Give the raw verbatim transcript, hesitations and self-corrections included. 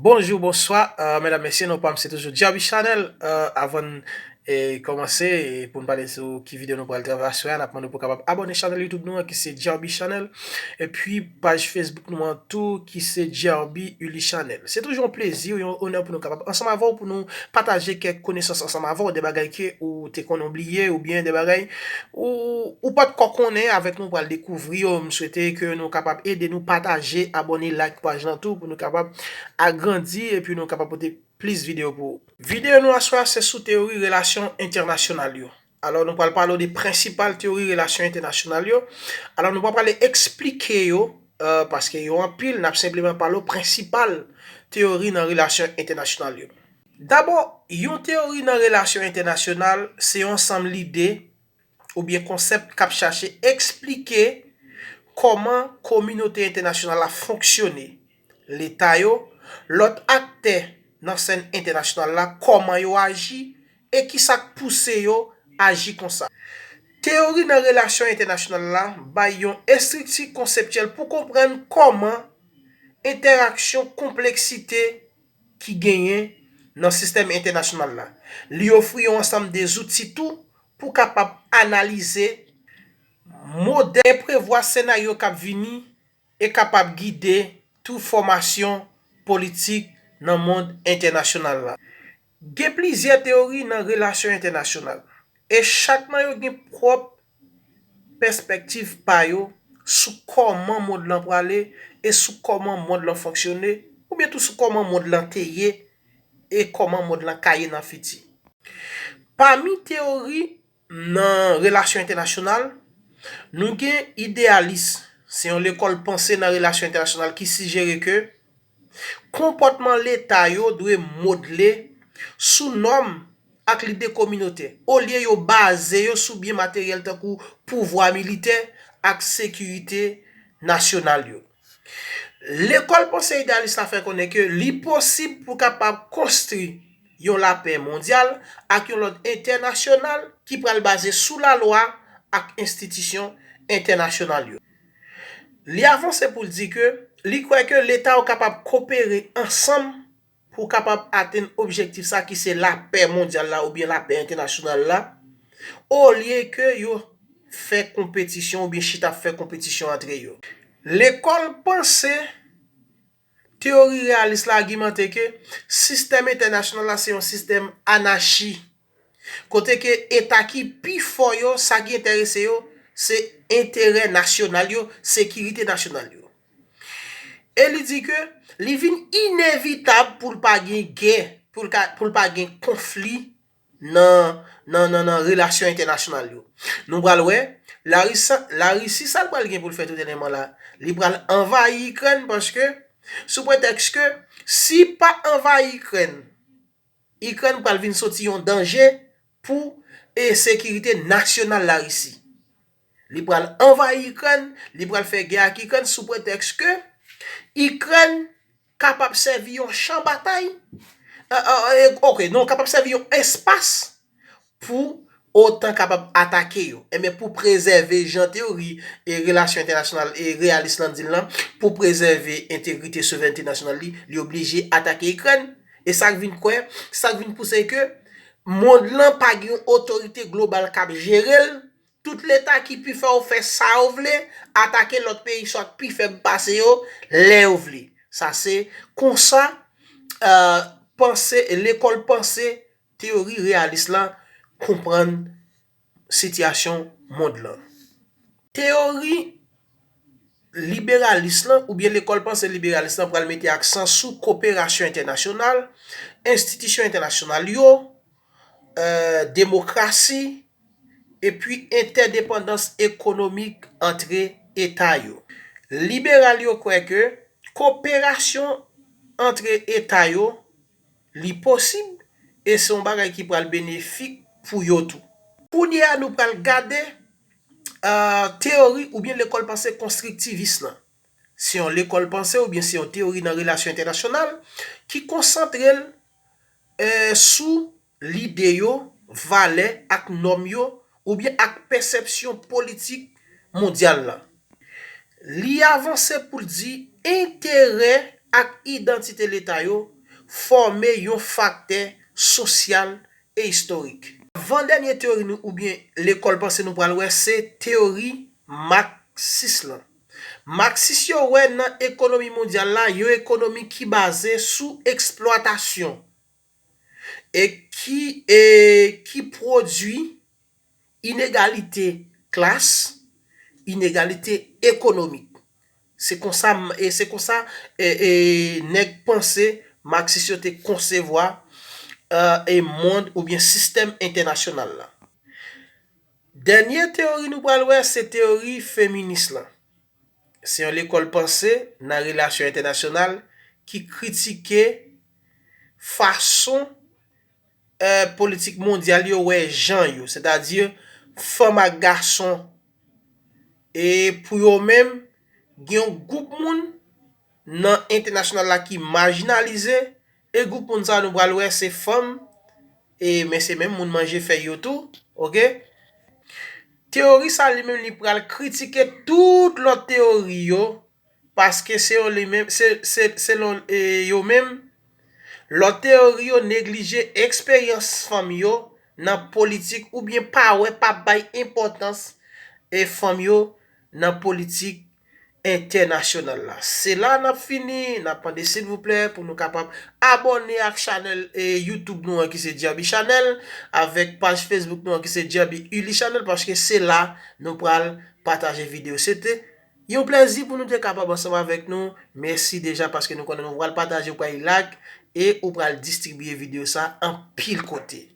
Bonjou, bonswa, euh, medam, mesye, non pa m se toujou Djaby Chanel. Euh, avan n eh, kòmanse, eh, pou n pale sou ki videyo nou pral travay aswè a, n ap mande w pou w kapab abòne chanèl YouTube nou an ki se Djaby Chanel, epi paj Facebook nou an tou ki se Djaby Uli Chanel. Se toujou yon plezi, yon onè pou nou kapab ansanm avè w, pou nou pataje kèk konesans ansanm avè w, de bagay ke ou te konnen w bliye, oubyen de bagay ou, ou pa t ko konnen avèk nou, pral dekouvri yo. M swete ke nou kapab ede nou pataje, abòne, like paj lan tou, pou nou kapab agrandi, epi nou kapab pote plis videyo pou ou. Videyo nou aswè a se sou teyori relasyon entènasyonal yo. Alò, nou pral pale w de prensipal teyori relasyon entènasyonal yo. Alò, nou pa prale eksplike yo, euh, paske yo anpil, n ap senpleman pale w prensipal teyori nan relasyon entènasyonal yo. Dabò, yon teyori nan relasyon entènasyonal se yon ansanm lide oubyen konsèp k ap chache eksplike kòman kominote entènasyonal la fonksyone, Leta yo, lòt aktè nan sèn entènasyonal la, kòman yo aji e ki sa k pouse yo aji konsa. Teyori nan relasyon entènasyonal la bay yon estrikti konseptyèl pou konprann kòman entèraksyon, konpleksite ki genyen nan sistèm entènasyonal la. Li ofri yon ansanm de zouti tou pou kapab analize modèl e prevwa senaryo k ap vini e kapab gide tou fòmasyon politik nan mond entènasyonal la. Gen plizyè teyori nan relasyon entènasyonal, e chak nan yo gen pwòp pèspektiv pa yo sou kòman mond lan prale e sou kòman mond lan fonksyone, oubyen tou sou kòman mond lan te ye e kòman mond lan ka ye nan fiti. Pami teyori nan relasyon entènasyonal, nou gen ideyalis, se yon lekòl panse nan relasyon entènasyonal ki sijere ke konpòtman Leta yo dwe modle sou nòm ak lide kominotè, olye yo baze yo sou byen materyèl tankou pouvwa militè ak sekirite nasyonal yo. Lekòl panse ideyalis la fè konnen ke li posib pou kapab konstwi yon lapè mondyal ak yon lòd entènasyonal ki pral baze sou lalwa ak enstitisyon entènasyonal yo. Li avanse pou l di ke li kwè ke Leta yo kapab kopere ansanm pou kapab atenn objektif sa ki se lapè mondyal la oubyen lapè entènasyonal la, olye ke yo fè konpetisyon oubyen chita ap fè konpetisyon antre yo. Lekòl panse teyori reyalis la agimante ke sistèm entènasyonal la se yon sistèm anachi, kote ke eta ki pi fò yo, sa ki enterese yo, se enterè nasyonal yo, sekirite nasyonal yo. E li di ke li vin inevitab pou l pa gen gè, pou l ka, pou l pa gen konfli nan, nan, nan, nan relasyon entènasyonal yo. Nou pral wè, Larisi, Larisi, sa l pral gen pou l fè tout dènyèman la, li pral anvayi Ikrèn, paske, sou pretèks ke si pa anvayi Ikrèn, Ikrèn pral vin soti yon danje pou e sekirite nasyonal Larisi. Li pral anvayi Ikrèn, li pral fè gè ak Ikrèn sou pretèks ke Ikrèn kapab sèvi yon chan batay. Euh, euh, euh, ok, non, kapab sèvi yon espas pou OTAN kapab atake yo. Enben, pou prezève jan teyori e relasyon entènasyonal e reyalis lan di l lan, pou prezève entegrite, souverènte nasyonal li, li oblije atake Ikrèn. E sa k vin kwè, sa k vin pouse ke mond lan pa gen yon otorite global k ap jere l. Tout leta ki pi fò yo fè sa yo vle, atake lòt peyi swa k pi fèb pase yo lè yo vle. Sa se konsa, euh, panse, lekòl panse teyori reyalis lan konprann sitiyasyon mond lan. Teyori liberalis lan oubyen lekòl panse liberalis lan pral mete aksan sou koperasyon entènasyonal, enstitisyon entènasyonal yo, euh, demokrasi, epi entèdepandans ekonomik antre eta yo. Liberal yo kwè ke koperasyon antre eta yo, li posib e se yon bagay ki pral benefik pou yo tou. Kounye a, nou pral gade, euh, teyori oubyen lekòl panse konstriktivis lan. Se yon lekòl panse oubyen se yon teyori nan relasyon entènasyonal ki konsantre l, euh, sou lide yo, valè ak nòm yo, oubyen ak pèsepsyon politik mondyal la. Li avanse pou l di enterè ak idantite Leta yo fòme yon faktè sosyal e istorik. Van dènye teyori nou oubyen lekòl panse nou pral wè se teyori maksis lan. Maksis yo wè nan ekonomi mondyal la yon ekonomi ki baze sou eksplwatasyon e ki, e ki pwodui inegalite klas, inegalite ekonomik. Se konsa, e se konsa e, e, nèg panse maksis yo te konsevwa e, e mond oubyen sistèm entènasyonal la. Dènye teyori nou pral wè se teyori feminis lan. Se yon lekòl panse nan relasyon entènasyonal ki kritike fason e, politik mondyal yo wè jan yo, sètadi fanm ak gason. E pou yo menm, gen yon gwoup moun nan entènasyonal la ki majinalize, e gwoup moun sa nou pral wè se fanm, e men se menm moun manje fèy yo tou, oke? Teyori sa li menm li pral kritike tout lòt teyori yo, paske se yo li menm, se, se, selon e, yo menm, lòt teyori yo neglije eksperyans fanm yo nan politik oubyen pa wè, pa bay enpòtans e fanm yo nan politik entènasyonal la. Se la n ap fini, n ap mande silvouplè pou nou kapab abòne ak chanèl e, YouTube nou an ki se Djaby Channel, avèk paj Facebook nou an ki se Djaby Uli Channel, paske se la nou pral pataje videyo. Se te yon plèzi pou nou te kapab ansanm avèk nou. Mèsi deja paske nou konnen nou pral pataje, ou pral like e ou pral distribiye videyo sa anpil kote.